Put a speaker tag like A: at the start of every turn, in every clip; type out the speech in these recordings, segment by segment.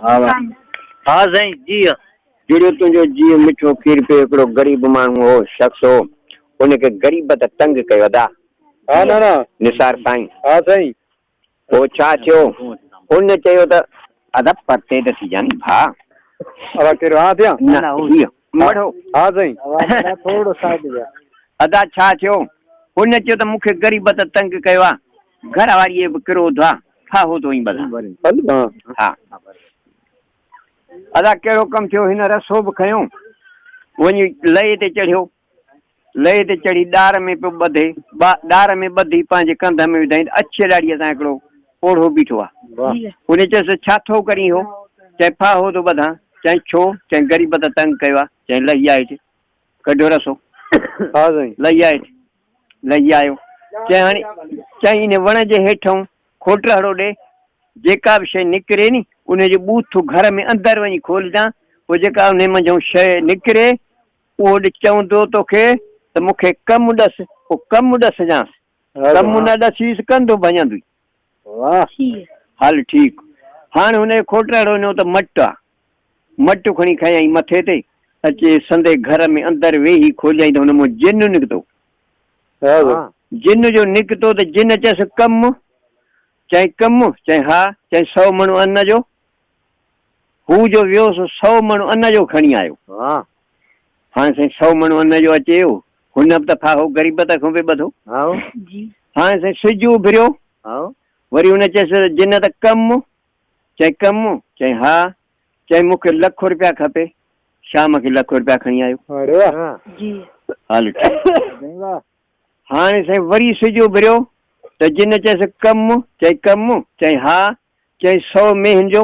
A: ها وا.
B: ها سائين جيء.
A: جڙيو تنهنجو جيء مٺو کير پيو هڪڙو غريب ماڻهو هو شخص هو ان کي غريبت تنگ ڪيو ادا
C: ها نانا.
A: نثار سائين.
C: ها سائين.
A: پوء ڇا ٿيو ان چيو ته ادا پرتي ته ٿي جان ڀاء.
C: ادا ڪير ها ٿيان.
A: نه هيء مڙهو.
C: ها سائين.
A: ادا ڇا ٿيو ان چيو ته مون کي غريبت تنگ ڪيو آ گهر واريء به ڪروڌ آ ڦاهو ٿو ائين ٻڌان. ها ادا ڪهڙو ڪم ٿيو هن رسو به کنيو وڃي لئي تي چڙهيو لئي تي چڙهي ڏار ۾ پيو ٻڌي ڏار ۾ ٻڌي پنهنجي ڪنڌ ۾ وڌائين ته اڇي ڏاڙهيء سان هڪڙو پوڙهو بيٺو آ ان چيس ڇا ٿو ڪرين اهو چيائين ڦاهو ٿو ٻڌان چيائين ڇو چيائين غريب ته تنگ ڪيو آ چيائين لهي آ هيٺ ڪڍيو رسو لهي آ هيٺ لهي آيو. چيائين هاڻي چيائين ان وڻ جي هيٺئون کوٽرهڙو ڏي، جيڪا به شيء نڪري ني، انهيء جو ٻوٿ گهر ۾ اندر وڃي کولجان، پوء جيڪا انهيء منجهئون شيء نڪري، اهو ڏي چوندو توکي ته مون کي ڪم ڏس، پوء ڪم ڏسجانس. ڪم نه ڏسيس ڪنڌ ڀڃندوئي. هل ٺيڪ. هاڻ هن کي کوٽرهڙو ڏنو ته مٽ آ. مٽ کڻي کنيائين مٿي تي، اچي سندي گهر ۾ اندر ويهي کوليائين ته هن مان جن نڪتو. جن جو نڪتو ته جن چيس ڪم؟ چيائين ڪم؟ چيائين ها. چيائين سئو مڻ ان جو. هو جو ويو سو سئو مڻ ان جو کڻي آيو. هاڻي سائين سئو مڻ ان جو اچي ويو. هن به ته ڦاهو غريبت کان پئي ٻڌو. هاڻي سائين سج اڀريو. وري هن چيس جن ته ڪم؟ چيائين ڪم؟ چيائين ها. چيائين مون کي لک روپيا کپي. شام کي لک روپيا کڻي آيو. هل ٺيڪ. هاڻي سائين وري سج اڀريو ته جن چيس ڪم؟ چيائين ڪم؟ چيائين ها. چيائين سئو مينهن جو.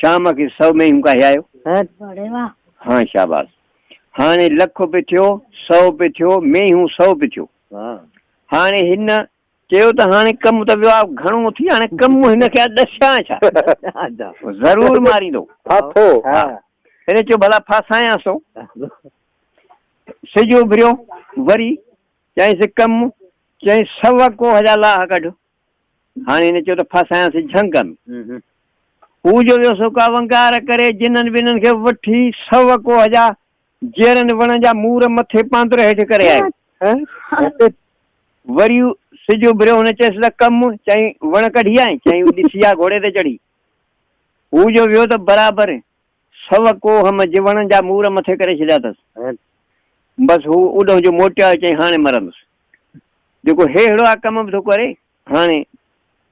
A: شام کي سئو مينهون ڪاهي آيو. ها شاباس. هاڻي لک به ٿيو، سئو به ٿيو، مينهون سئو به ٿيو. هاڻي هن چيو ته هاڻي ڪم ته ويو آ گهڻو ٿي هاڻي ڪم هن کي ڏسيان ڇا ضرور ماريندو
C: ڦاٿو
A: ها هن چيو ڀلا ڦاسايانس ٿو سج اڀريو وري چيائينس ڪم چيائين سوا ڪوهه جا لاهه ڪڍ هاڻي هن چيو ته ڦاسايانس جهنگ ۾ هو جو ويو سو ڪا ونگار ڪري جنن ٻنن کي وٺي سوا ڪوهه جا جيئرن وڻن جا مور مٿي پاندر هيٺ ڪري آيو. وري سج اڀريو، هن چيس ته ڪم؟ چيائين، وڻ ڪڍي آئين؟ چيائين، ڏسي آ گهوڙي تي چڙهي. هو جو ويو ته برابر سو ڪوهه منجهه وڻن جا مور مٿي ڪري ڇڏيا اٿس. بس هو اوڏهون جو موٽيو آيو، چيائين، هاڻي مرندس. جيڪو ههڙو آ ڪم به ٿو ڪري، هاڻي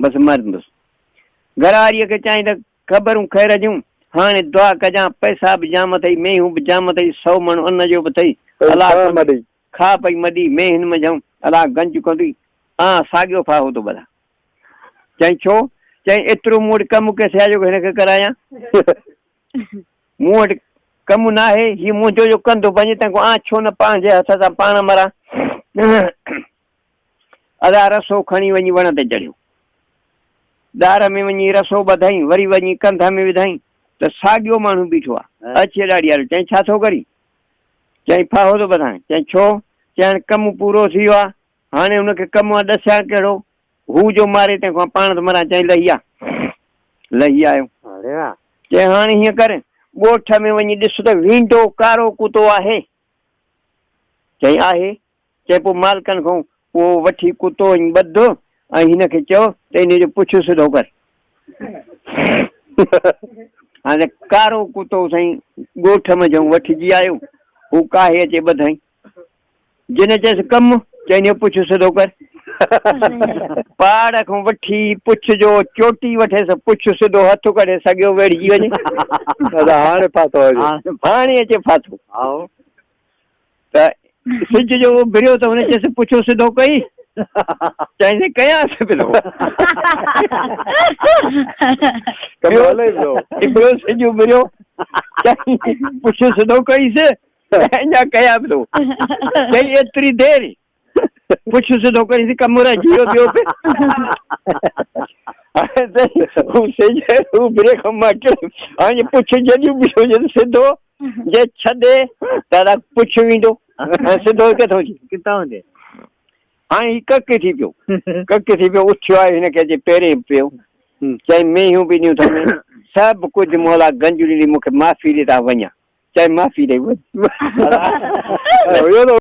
A: بس مرندس. گهر واريء کي چيائين ته خبرون خير جون، هاڻي دعا ڪجان، پئسا به جام اٿئي، مينهون به جام اٿئي، سئو مڻ ان جو به اٿئي، الا ڪندي، کا پئي مڏي، مينهن منجهئون، الا گنج ڪندي، آن ساڳيو ڦاهو ٿو ٻڌان. چيائين، ڇو؟ چيائين، ايترو مون وٽ ڪم ڪيسي آهي جو هن کي ڪرايان؟ مون وٽ ڪم ناهي، هي منهنجو جو ڪنڌ ڀڃي، تنهن کان آن ڇو نه پنهنجي هٿ سان پاڻ مران؟ ادا رسو کڻي وڃي وڻ تي چڙهيو. ڏار ۾ وڃي رسو ٻڌائين، وري وڃي ڪنڌ ۾ وڌائين ته ساڳيو ماڻهو بيٺو آ. اچي ڏاڙهي وارو چيائين، ڇا ٿو ڪرين؟ چيائين، ڦاهو ٿو ٻڌان. چيائين، ڇو؟ چيائين، هاڻي ڪم پورو ٿي ويو آ، هاڻي هن کي ڪم آ ڏسيان ڪهڙو؟ هو جو ماري تنهن کان پاڻ ٿو مران. چيائين، لهي آ. لهي آيو. چيائين، هاڻي هيئن ڪر، ڳوٺ ۾ وڃي ڏس ته وينڊو ڪارو ڪتو آهي؟ چيائين، آهي. چئي پوء مالڪن کان اهو وٺي ڪتو ۽ ٻڌ ۽ هن کي چئو ته انهيء جو پڇ سڌو ڪر. هاڻي ڪارو ڪتو سائين ڳوٺ منجهئون وٺجي آيو. هو ڪاهي اچي ٻڌائين. جن چيس ڪم، چئي انهيء جو پڇ سڌو ڪر. پاڙ کان وٺي پڇ جو چوٽي وٺيس، پڇ سڌو هٿ ڪڍي سگهيو ويڙهجي وڃي.
C: دادا هاڻي ڦاٿو اچي.
A: هاڻي اچي ڦاٿو. ته سج جو اڀريو ته هن چيس پڇو سڌو ڪئي؟ چيائينس ڪيانس پيو. هڪڙو سج اڀريو چيائين پڇو سڌو ڪئيس؟ اڃا ڪيان پيو. چيائين ايتري دير؟ پڇ سڌو ڪريس ڪم رهجي ويو ٻيو به. هو سج اڀري کان مٽ هاڻي پڇ جڏهن اڀريو هجي ته سڌو جي ڇڏي ته ادا پڇ ويندو ۽ سڌو ڪٿان ٿي
B: ڪٿان هجي.
A: هاڻي هي ڪڪ ٿي پيو ڪڪ ٿي پيو اٿيو آهي هن کي اچي پيرين پيو چيائين مينهيون به ڏنيون اٿم سڀ ڪجهه مولا گنج ڏني مون کي معافي ڏي ته آئون وڃان. چئي معافي ڏئي وڃ.
C: هيو ته.